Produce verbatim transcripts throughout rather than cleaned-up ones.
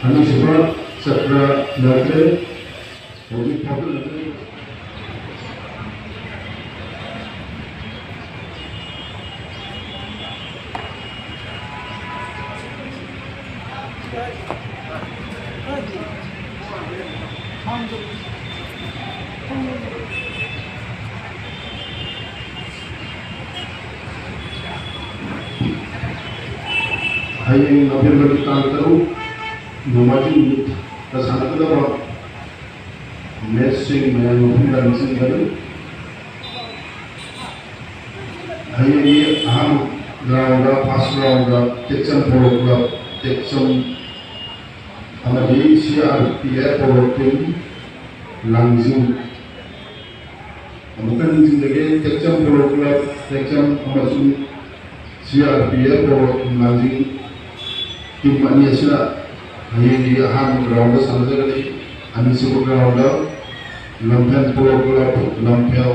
ꯑꯅꯤꯁꯨꯕ ꯆꯀ꯭ꯔ ꯌꯧꯈ꯭ꯔꯦ꯫ ꯍꯧꯖꯤꯛ ꯐꯥꯎꯗꯅ ꯍꯌꯦꯡ ꯅꯕꯦꯝꯕꯔꯒꯤ ꯇꯥꯡ ꯇꯔꯨꯛ, ꯅꯣꯡꯃꯥꯏꯖꯤꯡ ꯅꯨꯃꯤꯠꯇ ꯁꯥꯟꯅꯒꯗꯕ ꯃꯦꯠꯁꯁꯤꯡ ꯃꯌꯥꯝ ꯃꯐꯝꯗ ꯅꯤꯡꯁꯤꯡꯒꯅꯤ꯫ ꯍꯌꯦꯡꯒꯤ ꯑꯍꯥꯟꯕ round, first round Tekcham polo club, Tekcham ꯑꯃꯗꯤ C R P F polo team, Langjing. ꯑꯃꯨꯛꯀ ꯅꯤꯡꯁꯤꯡꯖꯒꯦ, ꯇꯦꯛꯆꯝ ꯄꯣꯂꯣ ꯀ꯭ꯂꯕ, ꯇꯦꯛꯆꯝ ꯑꯃꯁꯨꯡ C R P F polo team, Langjing team ꯑꯅꯤ ꯑꯁꯤꯅ ꯍꯌꯦꯡꯒꯤ ꯑꯍꯥꯟꯕ ꯔꯥꯎꯟꯗ ꯁꯥꯟꯅꯖꯒꯅꯤ꯫ ꯑꯅꯤꯁꯨꯕ round Lamphel polo club, Lamphel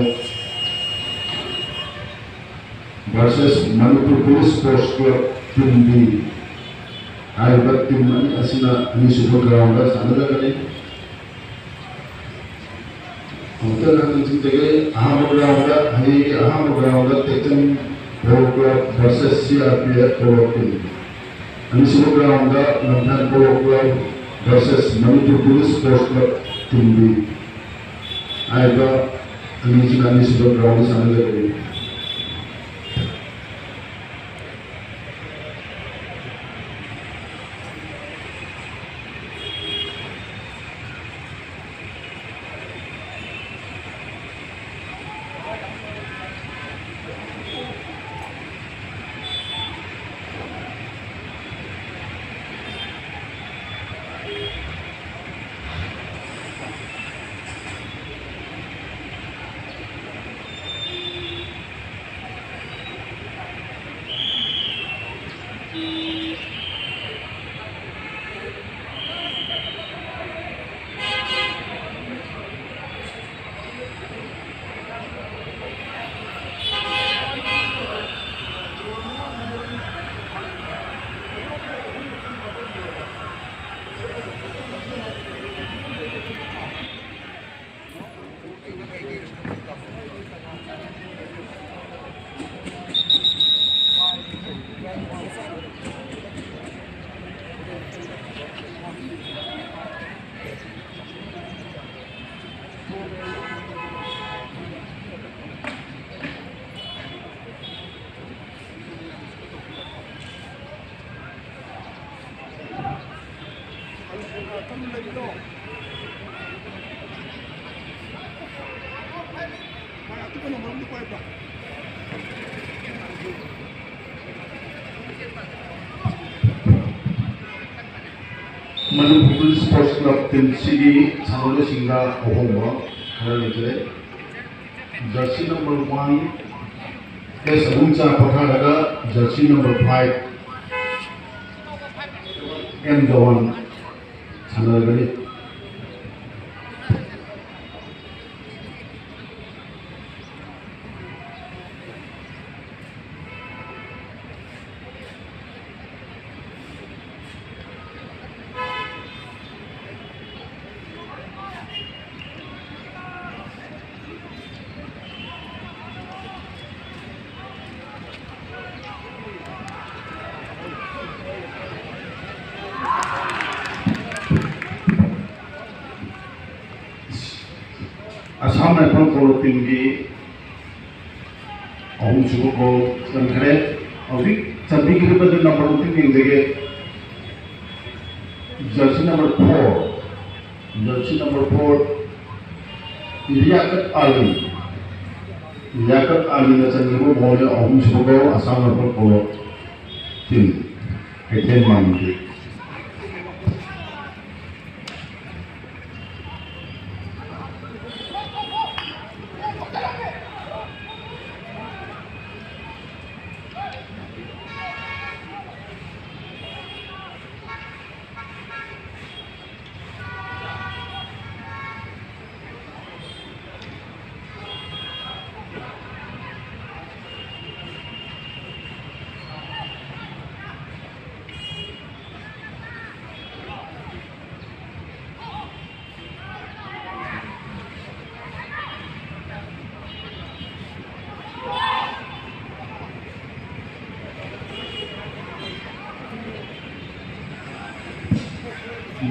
versus Manipur police sports club, team B. ꯍꯥꯏꯔꯤꯕ ꯇꯤꯝ ꯑꯅꯤ ꯑꯁꯤꯅ ꯑꯅꯤꯁꯨꯕ ꯔꯥꯎꯟꯗ ꯁꯥꯟꯅꯖꯒꯅꯤ꯫ ꯑꯃꯨꯛꯇ ꯅꯤꯡꯁꯤꯡꯖꯒꯦ, ꯑꯍꯥꯟꯕ ꯔꯥꯎꯟꯗ, ꯍꯌꯦꯡꯒꯤ ꯑꯍꯥꯟꯕ round Tekcham polo club versus C R P F polo team. ꯑꯅꯤꯁꯨꯕ round Lamphel polo club versus Manipur police sports club, team B. ꯍꯥꯏꯔꯤꯕ ꯑꯅꯤꯁꯤꯅ ꯑꯅꯤꯁꯨꯕ ꯔꯥꯎꯟꯗ ꯁꯥꯟꯅꯒꯗꯧꯔꯤ꯫ ꯃꯅꯤꯄꯨꯔ ꯁ꯭ꯄꯣꯔꯠꯁ ꯀ꯭ꯂꯕ ꯇꯤꯝꯁꯤꯒꯤ ꯁꯥꯟꯅꯔꯣꯏꯁꯤꯡꯗ ꯑꯍꯣꯡꯕ ꯈꯔ ꯂꯩꯖꯔꯦ꯫ Jersey number one, S Abungcha ꯄꯣꯊꯥꯔꯒ jersey number five, M Jawan ꯁꯥꯟꯅꯔꯒꯅꯤ꯫ ꯑꯁꯥꯝ ꯔꯥꯏꯐꯜ ꯄꯣꯂꯣ ꯇꯤꯝꯒꯤ ꯑꯍꯨꯝꯁꯨꯕ ꯒꯣꯜ ꯆꯟꯈ꯭ꯔꯦ꯫ ꯍꯧꯖꯤꯛ ꯆꯟꯕꯤꯈ꯭ꯔꯤꯕꯗꯨ ꯅꯝꯕꯔ ꯑꯝꯇ ꯌꯦꯡꯖꯒꯦ꯫ Jersey number four, jersey number four, ꯂꯤꯌꯥꯀꯠ Ali, Liaqat ꯑꯂꯤꯅ ꯆꯟꯈꯤꯕ ꯒꯣꯜꯅꯤ ꯑꯍꯨꯝꯁꯨꯕ goal Assam rifle polo team, Keithelmanbi.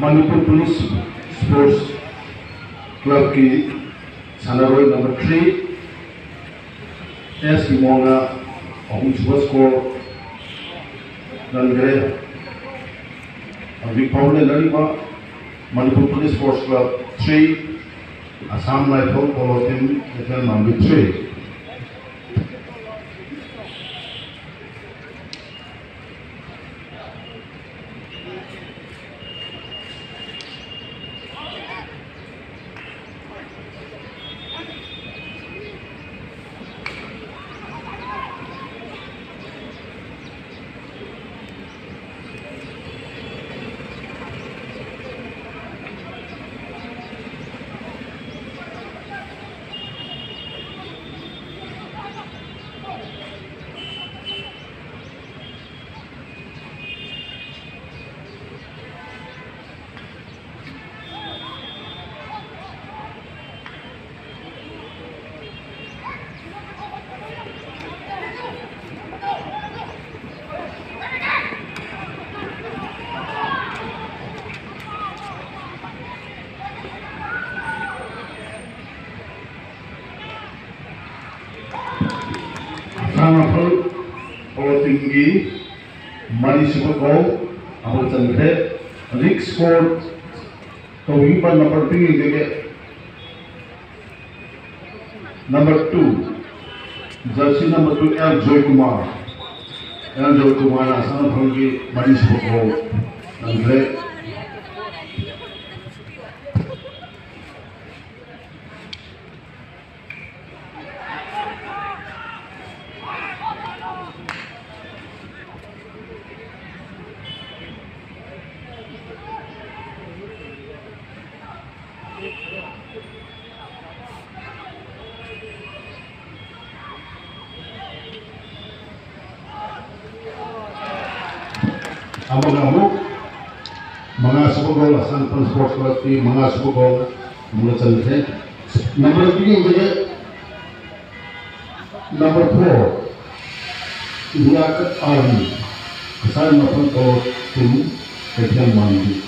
Manipur police sports ꯀ꯭ꯂꯕꯀꯤ ꯁꯥꯟꯅꯔꯣꯏ ꯅꯝꯕꯔ ꯊ꯭ꯔꯤ, ꯑꯦꯁ ꯏꯃꯣꯅ ꯑꯍꯨꯝꯁꯨꯕ ꯁ꯭ꯀꯣꯔ ꯆꯟꯈ꯭ꯔꯦ꯫ ꯍꯧꯖꯤꯛ ꯐꯥꯎ ꯂꯩꯅꯔꯤꯕ Manipur Police Sports Club three, Assam Rifle Polo Team, F M Manbi three. Assam Rifle Polo Teamꯒꯤ ꯃꯔꯤꯁꯨꯕ goal ꯑꯃ ꯆꯟꯈ꯭ꯔꯦ꯫ ꯍꯧꯖꯤꯛ score ꯇꯧꯕꯤꯕ number ꯄꯤꯔꯤꯕꯒꯤ number two, jersey number two, L Joykumar. L Joykumarꯅ Assam Rifleꯒꯤ ꯃꯔꯤꯁꯨꯕ goal ꯆꯟꯈ꯭ꯔꯦ꯫ ꯑꯃꯒ ꯑꯃꯨꯛ ꯃꯉꯥꯁꯨꯕ goal, Assam Rifle Sports Clubꯀꯤ ꯃꯉꯥꯁꯨꯕ goal ꯑꯃꯨꯛ ꯆꯟꯈ꯭ꯔꯦ꯫ Number ꯄꯤꯔꯤꯕꯁꯦ number four, Liaquat Ali, Assam Rifle Polo Team, Kaitheil Manbi.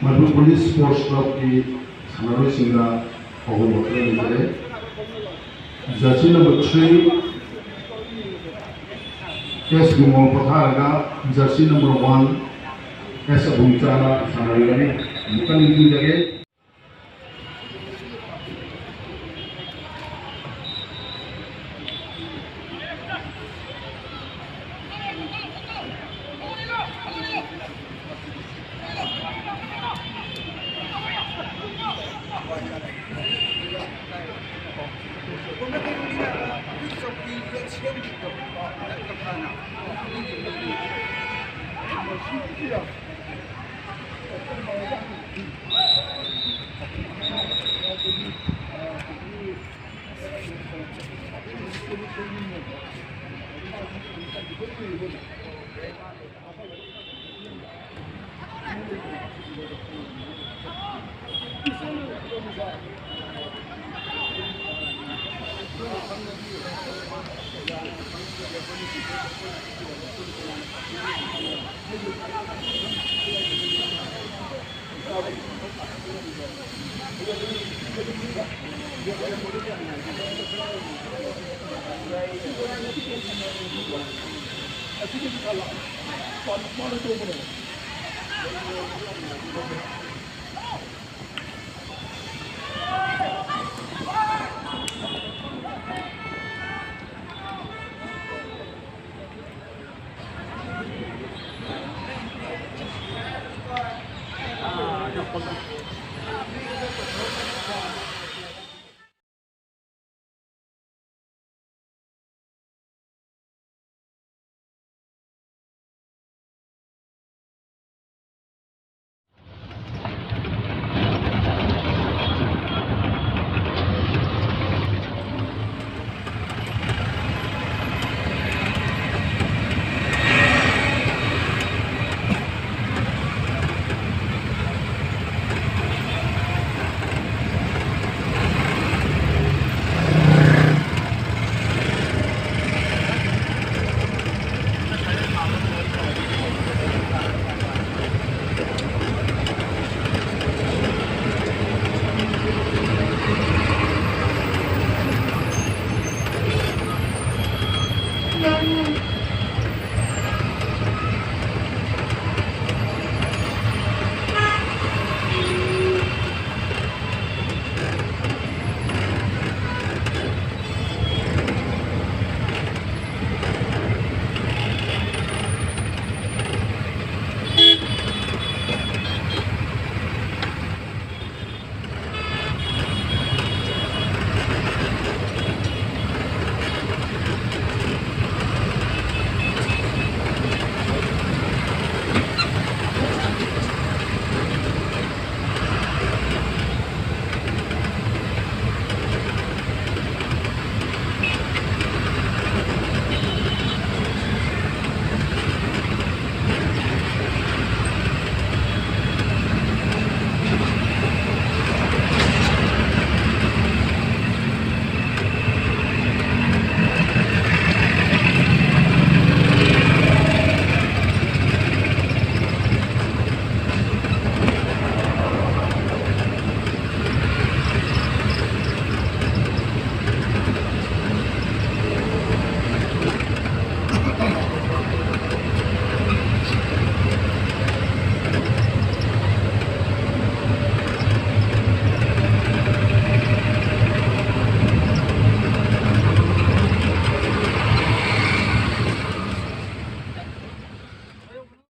ꯃꯟꯇ꯭ꯔꯤ police sports ꯀ꯭ꯂꯕꯀꯤ ꯁꯥꯟꯅꯔꯣꯏꯁꯤꯡꯅ ꯐꯥꯎꯕ ꯈꯔ ꯂꯩꯖꯔꯦ꯫ ꯖꯔꯁꯤ ꯅꯝꯕꯔ ꯊ꯭ꯔꯤ, ꯑꯦꯁ ꯕꯤꯃꯣꯜ ꯄꯣꯊꯥꯔꯒ jersey number one, ꯑꯦꯁ ꯑꯕꯨꯡꯆꯥꯅ ꯁꯥꯟꯅꯔꯒꯅꯤ꯫ ꯑꯃꯨꯛꯀ ꯅꯤꯡꯁꯤꯡꯖꯒꯦ꯫